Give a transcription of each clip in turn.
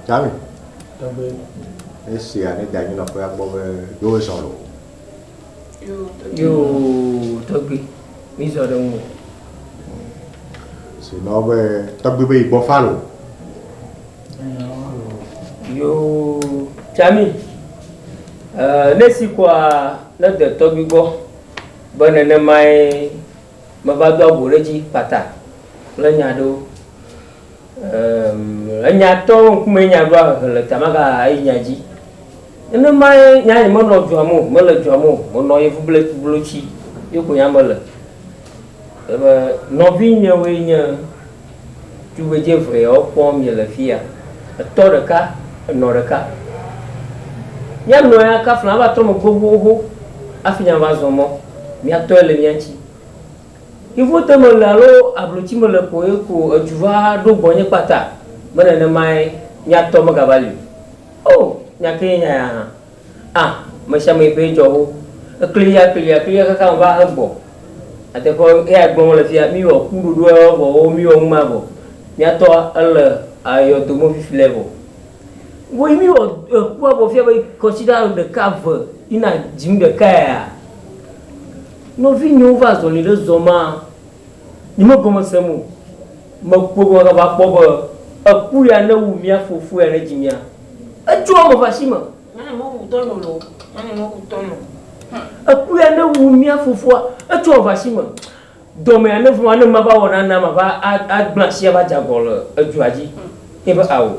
Dami. Tɔgbe. Esia ne da anyinɔƒea gbɔ be yewo zɔ loo. Yoo tɔgbe, mi zɔ ɖe ŋu. Si nɔ be tɔgbe be yi gbɔ fa loo. Yoo Tsami, ne si kɔa ne de tɔgbi gbɔ be nenemae meva do ago ɖe edzi kpata kple nya ɖewo. Enya tɔwo ŋkume nya ɖoa hehe le ta maga ayi nya dzi. Nenemae nya nye menɔ dua me o, mele dua me o, menɔ yevu blotsi ye ko nya mele. Ebe nɔvinyewoe nye tugbedze eve yawo kpɔm miele fiya. Etɔ ɖeka, enɔ ɖeka. Mía nɔ ya kafla ava trɔ megbe xoxoxo hafi nya va zɔ mɔ. Mía tɔe le mía ŋuti. Yevuwo mele alo ablotsi mele ko ye ko edu va ɖo gbɔnye kpata be nenemae mía tɔ megava li o. Oh, nya kee nya ya hã. Ah, mesiame yi ƒe dzɔ ho. Eklia, klia, klia kaka meva he gbɔ. Nyateƒe eya gblɔm mele fia, mi wɔ ku ɖoɖo yawo vɔ wo mi wɔ nu ma vɔ. Mía tɔa ele ayɔdo me fifi lɛ vɔ. Vɔ yi mi wɔ ekua vɔ fia be kɔsiɖa ɖeka ve yina dzim ɖeka ya. Nɔvinyewo va azɔli ɖe zɔ ma, nye me gɔme sem o. Me kpɔ be va kpɔ be eku ya ne wu mía fofo ya ne dzi mía. Etso ame ƒe asi me. Eku ya ne wu mía fofoa, etso ame ƒe asi me. Dɔmea ne vɔa ne mava wɔ nana mava agblẽ asi ava dze agɔ le edua dzi. Ye be ao.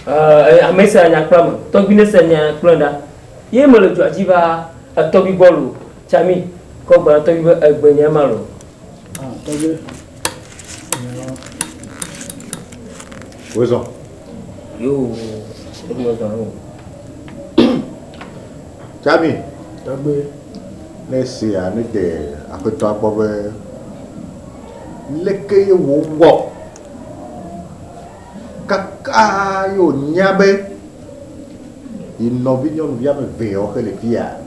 Ame sia nya kple ame. Tɔgbui ne se nya kple ɖa. Ye mele dua dzi va etɔgbui gbɔ lo. Tsami kɔ gblɔ na tɔgbui be egbe nya ma lo. Ah, tɔgbui. Wozɔ. Yo, tɔgbui mezɔ o. Tsami. Tɔgbui. Ne esia ne de aƒetɔa gbɔ be leke ye wòwɔ kaka ye wònya be yi nɔvi nyɔnuvi ame eveawo xe le fia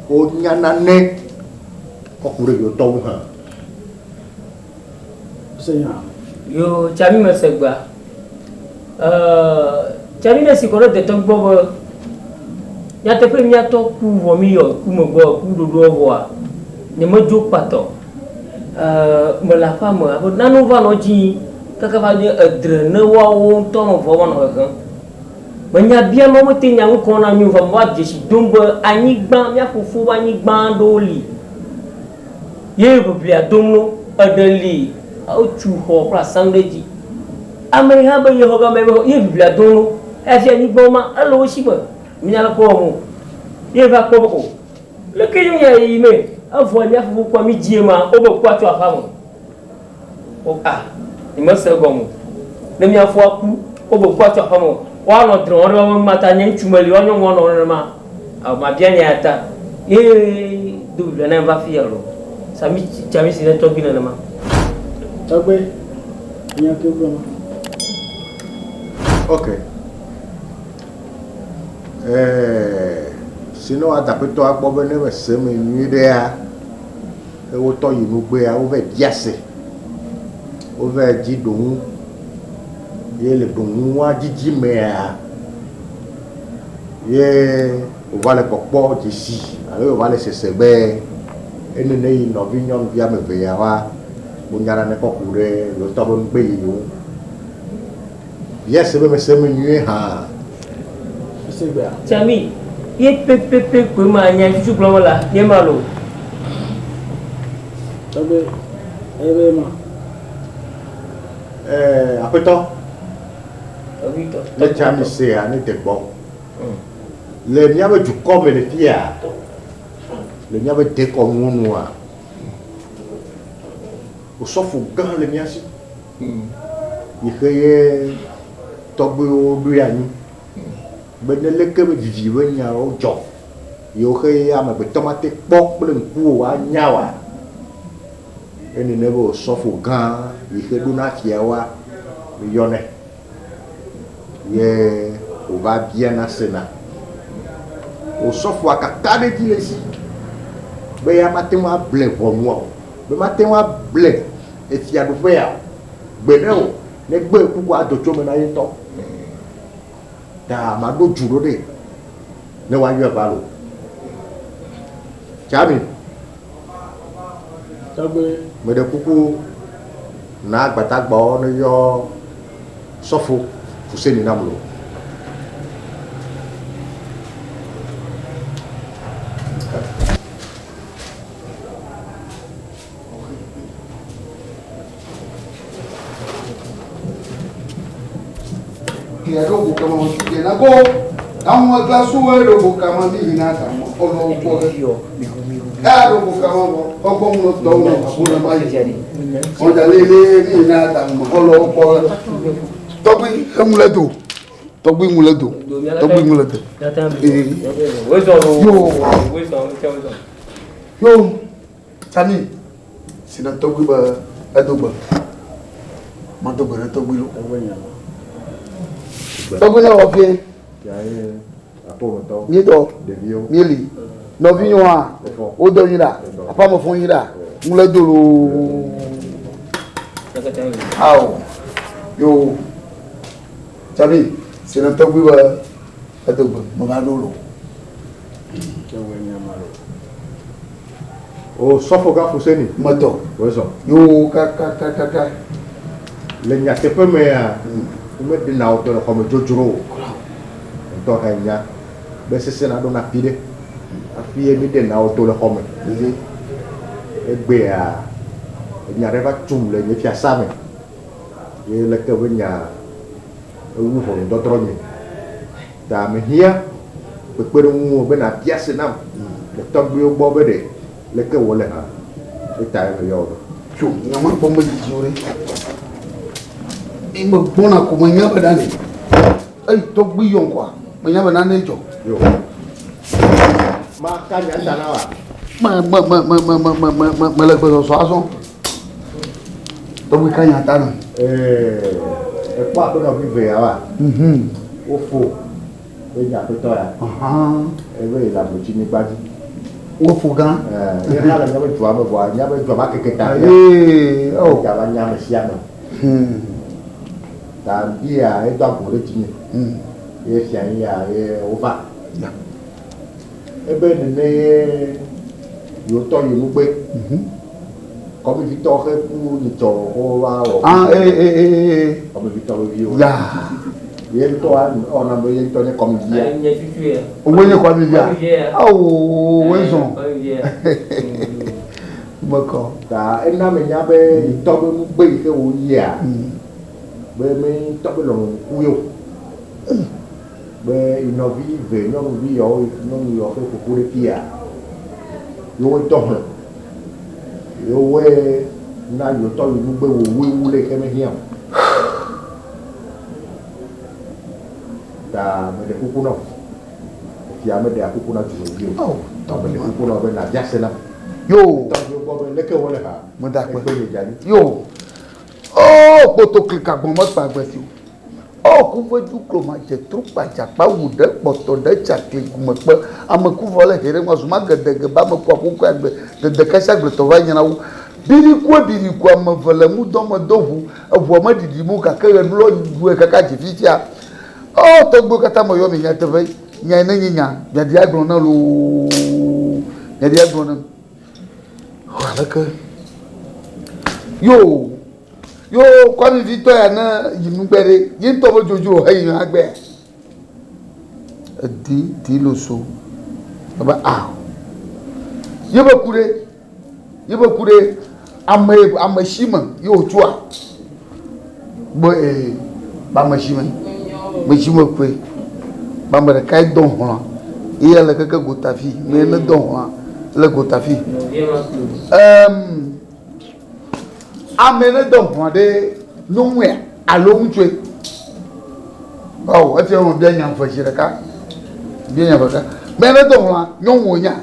wonya nane kɔ ku ɖe yewo tɔ ŋu hã. Yo tsami mese gbea. Tsami ne si kɔ ɖe detɔ gbɔ be nyateƒe míatɔ ku vɔ mi yɔ ku me gbɔ ku ɖoɖoa vɔa nye medzo kpatɔ. Mele aƒea me abe nanewo va nɔ dzi kaka va nye edre ne woawo ŋutɔ me vɔ va nɔ hehem. Menya bia ma womete nya nu kɔ na mi o vɔ meva dzesi dom be anyigba mía fofo ƒe anyigba aɖewo li ye ʋiʋlia dom ɖo. Eɖe li wotu xɔ kple asaŋ ɖe edzi. Ame yi hã be yexɔ game be ye ʋiʋlia dom ɖo. Eya fia anyigbawo ma ele wo si me menya leke wɔm o. Ye va kpɔ be o leke ye mia yi mee evɔ mía fofo kua mi dzie ma wobe kua tso aƒea me. O a, nyemese egɔme o. Ne mía foa ku, wobe kua tso aƒea me o, woanɔ drɔ̃ ɖe woƒe mata, nye ŋutsu meli, woa nyɔnuwo anɔ nenema. Ao, mabia nya ya ta. Ye do biblia na va fiya lo. Sami tsami si ne tɔgbi nenema. Tɔgbi, nya ke gblɔ ma. Ok. Eh, si ne woada aƒetɔ akpɔ be ne mese eme nyuie ɖea, ke wotɔ yi nugbea, wovɛ bia se. Wovɛ dzi ɖoŋu. Ye le ɖoŋua dzidzi mea, ye wòva le kpɔkpɔ dzesi alo wòva le sese be enene yi nɔvi nyɔnuvi ame eve ya wa wonya nane kɔ ku ɖe yewo tɔ be nugbe yiyi ŋu. Bia se be mese eme nyuie hã. Tsami, ye pɛpɛpɛ koe ma nya tutu gblɔm mela, ye ma loo. Tɔgbe, eye be ma. Ɛɛ, aƒetɔ. Ne tsami sea, ne de gbɔ. Le míaƒe dukɔ me le fia, le míaƒe dekɔnuwo nua, osɔfo gã le mía si. Yi xe ye tɔgbuiwo ɖoe anyi be ne leke be vivi be nyawo dzɔ ye woxe ye amegbetɔ mate kpɔ kple ŋku o anya oa, enene be osɔfo gã yi xe ɖona fiawoa, miyɔnɛ ye wòva biana sena. Osɔfoa kakaɖedzi le esi be ya mate ŋu able ʋɔnua o, be mate ŋu able efiaɖuƒea o. Gbeɖe o, negbe ku ko ado tso eme na ye ŋutɔ. Ta maɖo du ɖo ɖe ne woayɔe va lo. Tsami. Tɔgbe. Meɖe kuku na gbadagbawo ne yɔ sɔfo Fuseni nam lo. Tɔgbi emu le do. Tɔgbi ŋu le do. Tɔgbi ŋu le do. Yo. Yo. Sami, si na tɔgbi be edo gbe. Mado gbe ɖe tɔgbi lo. Tɔgbi ne wɔ fie. Míedɔ, míeli. Nɔvinyewo hã, wodɔ nyui ɖa. Aƒeame fɔ nyui ɖa. Ŋu le do loo. Ao, yo. Sami, si na tɔgbi be edo gbe. Meva ɖo loo. O sɔfo gã Fuseni. Metɔ. Wozɔ. Yoo kakakakaka. Le nyateƒe mea, womeɖena wò tɔ le xɔme dzodzro o. Ŋutɔ hã nya be sese naɖo na afi ɖe hafi ye míɖena wò to le xɔme. Egbea, enya ɖe va tum le nye fiasa me ye leke be nya ewu ʋɔnudɔdrɔ̃ nye. Ta mehiã kpekpeɖeŋu be nàbia se nam le tɔgbuiwo gbɔ be ɖe leke wòle hã. Etae meyɔ wò ɖo. Tso nya ma gbɔ medzidzi o ɖe. Yi megbɔna ko menya be nane. Eyi tɔgbui yɔm koa, menya be nane dzɔ. Yo. Maka nya ta na wòa? Me me me me me me me me me mele gbesɔsɔ azɔ. Tɔgbui ka nya ta nam. Ee, ekpɔ aƒenɔvi vea wa? Mhm. Wofo ye nye aƒetɔ ya. Ebe yi le ametsinyigba dzi. Wofo gã. Ee, ye hã le míaƒe dua me vɔa míaƒe dua ma keke ta. Ee, oh. Ega va nya ame sia ame. Hmm. Ta ŋdi ya edo ago ɖe dzinye. Hmm. Ye fia yi ya ye wova. Ya. Ebe nene ye yewotɔ yi nugbe. Mhm. Kɔmivitɔ xe ku nyitsɔ wova wɔ. Ah, ee, ee, ee, ee. Kɔmivitɔ be viwo. Ya. Ye ŋutɔ ewɔ nam be ye ŋutɔ nye kɔmivia. Nye tutu ya. Woe nye kɔmivia? Kɔmivia. Awo, woe zɔn. Kɔmivia. Mekɔ. Ta ena menya be yitɔ be nugbe yi ke woyia be me ŋutɔ be lɔlɔ̃nu ku ye o. Be yi nɔvi ve nyɔnuvi yawo nyɔnu yawo ƒe ƒoƒu ɖe fia yewoe tɔ hlẽ. Yewoe na yewotɔ yi nugbe wòwui wu le yi ke mehiã o. Ta meɖe kuku na wò. Fia meɖea kuku na dumevi o. Oh, Ta meɖe kuku na wò be nàbia se nam. Yo. Tɔgbuiwo gbɔ be leke wole ha. Meda akpe. Ekpe nye dza dzi. Yo. Oh, kpoto klika gbɔn mekpa agbe si o. Oh, kuvedu kloma dze trukpa dzakpa wu ɖe kpɔtɔ ɖe tsakli gumekpe ame kuvɔ le he ɖe ŋua zuma gede geba ame kua kuku agbe dede kasi agbletɔ va nyina wu birikue biriku ame ve le ŋudɔ me do ʋu eʋua me ɖiɖi mu gake ɣe nu lɔ ɖue kaka dzi fifia. Oh, tɔgbuiwo katã me yɔ mi nyateƒe nyae ne nye nya miaɖi agblɔ ne loo miaɖi agblɔ ne. Oh, aleke yo yo Kwame vitɔ ya ne yi nugbe ɖe ye ŋutɔ be dzodzro he yi agbea edi di loso ebe a ye be ku ɖe ye be ku ɖe ame ame si me ye wòtsoa be ee be ame si me ame si me koe be ame ɖeka dɔ hlɔ̃ ye le keke gota fi me ne dɔ hlɔ̃ le gota fi ɛɛm ame ne dɔ hlɔ̃ ɖe nyɔnue alo ŋutsue ɔ efia wɔn bia nya ve zi ɖeka bia nya ve ɖeka me ne dɔ hlɔ̃a nyɔnu wonya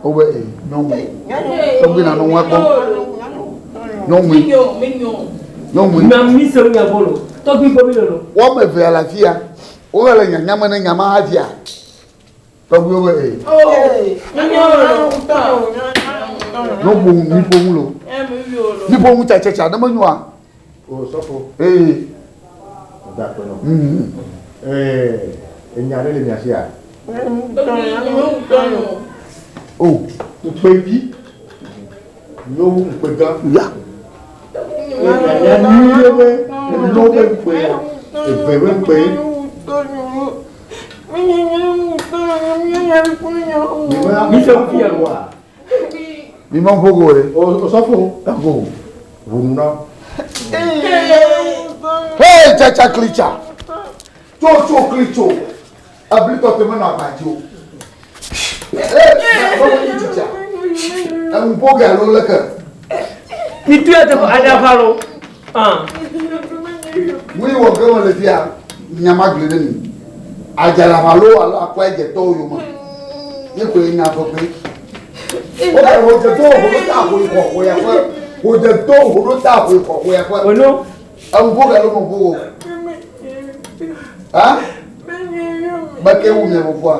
wobe ee nyɔnu tɔgbi na nɔ ŋua kpɔm nyɔnue nyɔnue Nya mi se nya bolo. Tɔgbi gbɔ mi lolo. wɔme evea le afia wole le nyanya me ne nya ma hafia tɔgbi wobe ee no ƒo nu mi ƒo nu lo mi ƒo nu tsatsatsa ne menyoa O sɔfo. ee Meda akpe na wò. mhm. Enya ɖe le mia sia? O, ŋukpevi nyo wu ŋukpe gã. Ya. Enya nyuie be enɔ be ŋukpe ya, eve be ŋukpe. Mi ma ƒo go ɖe. Osɔfo. Ego. Ʋunu na. Hey, tsatsa klitsa. Tso tso klitso. Ebli tɔtɔ menɔ agba dzi o. Ee, bɔbɔ nyi tsitsa. Enu ƒo ge alo leke. Mi tu ya teƒe aɖaʋa lo. Ah. Nu yi wɔ ge mele fia, nya ma gblɔe ɖe mi. Adzalaʋa lo alo akɔe dze tɔwo yome. Ye koe nya ƒeƒe. Wobe wòdze to wò ɖo ta ƒo yi xɔ xɔ ya ƒe. Wòdze to wò ɖo ta ƒo yi xɔ xɔ ya ƒe. Ono. Eŋu ƒo ge alo meƒo o? Ha? Meke wu mia fofoa?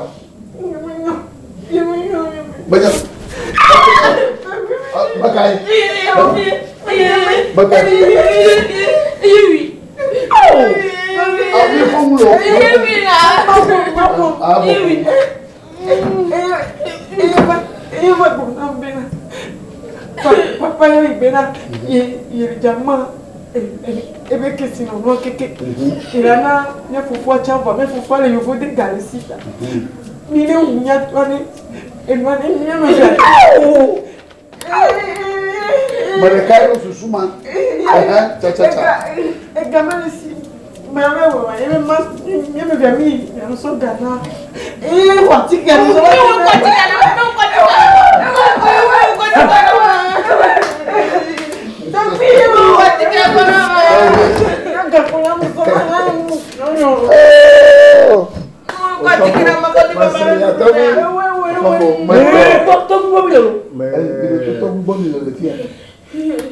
Menye. Mekae? Mekae? Awi fo ŋu lo. Abo. Papa yo ibena ye jama ebe kesi no no keke irana ne fufu acha va me fufu ale yovo de galisi mi ne wunya to ne enua ne mi no ja. Me ɖeka ye ɖo susu ma. Ɛhɛ, tsatsa. Egame le si mame wɔ ma ye ma ye me via mi ya so gana. Eh, wa ti gana.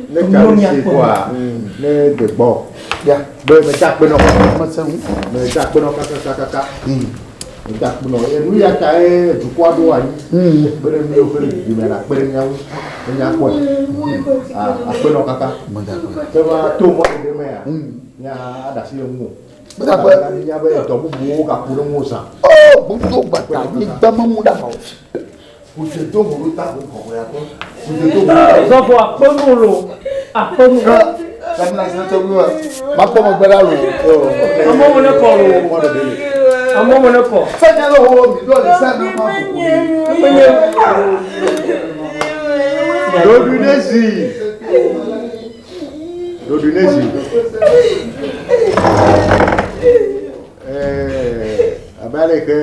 Ne tsa si koa, ne de gbɔ. Be me da kpe nɔ. Me da kpe nɔ kakakaka. Me da kpe nɔ. Enu ya ta ye dukɔa ɖo anyi. Be ɖe mi wo ke le didi me la kpe ɖe mía ŋu. Ne mía kpɔe. Akpe nɔ kaka. Ke va to mɔ ɖe mea, mía aɖe asi le ŋu o. Mía be dɔ bubuwo gaku ɖe ŋu zã. O, budo gbata anyigba memu ɖa o. Kutse do ŋu ta ko kɔkɔe akɔ. Kutse do ŋu ta. Zɔfɔ akpɔnu lo. Akpɔnu. Kamina sinɛ tɔ bi wa. Makpɔ megbe ɖa lo. Amewo ne kɔ lo. Amewo ne kɔ. Sɛnyɛ le wo mi ɖo le sɛnyɛ ma ko. Ɖoɖoe Ɖoɖoe zi. Abe ale ke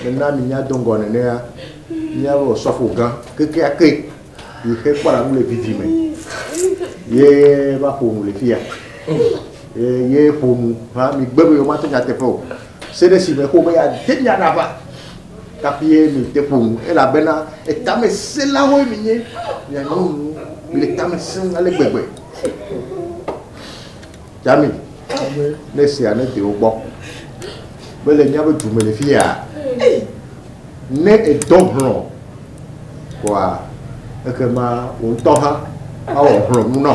mena mi nya do ŋgɔ nenea, míaƒe osɔfo gã kekeake yi xe kpɔna nu le vivi me ye va ƒo nu le fia. Ye ƒo nu hã mi gbe be yewomato nyateƒe o. Se ɖe si me xo be yeade mia ɖaʋa kafi ye mi te ƒo nu elabena etamesẽlawoe mi nye. Mia nyɔnuwo mi le tame sẽm ale gbegbe. Dami, ne sia ne de wo gbɔ. Be le míaƒe du me le fia, ne edɔ hlɔ̃ koa, ekema wò ŋutɔ hã awɔ hlɔ̃ nu nɔ.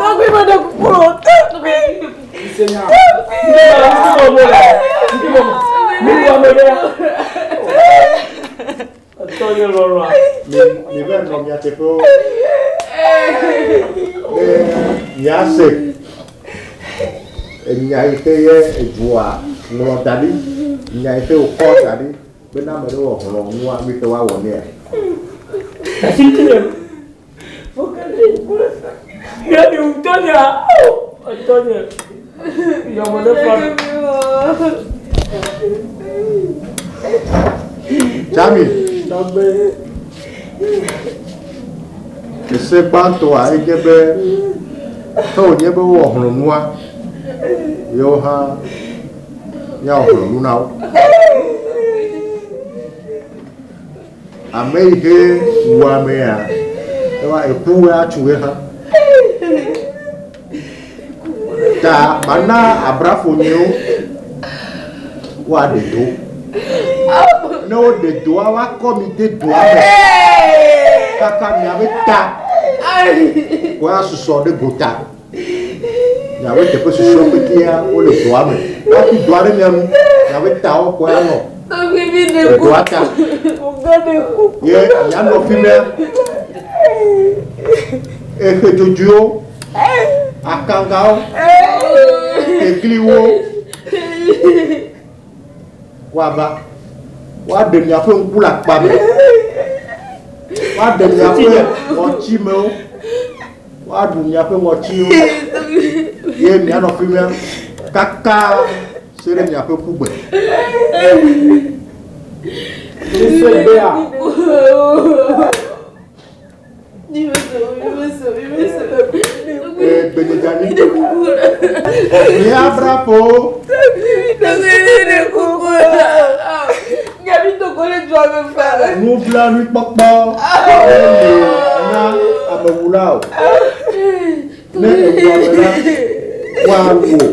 Tɔgbi meɖe kuku o, tɔgbi. Mi va nɔ mia teƒewo. Ne miase enya yi ke ye edua ŋlɔ da ɖi, nya yi ke wòkɔ da ɖi bena ame ɖe wɔ hlɔ̃ nua, nu yi ke woawɔ nɛa. Jami, ese gbãtɔa enye be ke wònye be wowɔ hlɔ̃nua, yewo hã míawɔ hlɔ̃nu na wo. Ame yi ke wu amea, ewa eku atsu ye hã. Ta mana abrafonyewo woaɖe do. Ne woɖe doa, woakɔ mi de doa me. Kaka miabe ta woasusɔ ɖe gota. Miabe teƒe susɔewo kekeŋ wole doa me. Woatu doa ɖe mia nu, miaƒe tawo koe anɔ edoa ta. Ye mianɔ fi mia. Exe dzodzoewo, akangawo, tegliwo, woava, woaɖe miaƒe ŋku le akpa me, woaɖe miaƒe ŋɔtimewo. Woaɖu miaƒe ŋɔtiwo ye mianɔ fi mia kaka se ɖe miaƒe kugbe. Gbenyedzani. Miabrafo. Nublanuikpɔkpɔ meli na amewula o. Ne èwu ame la, woawu wò.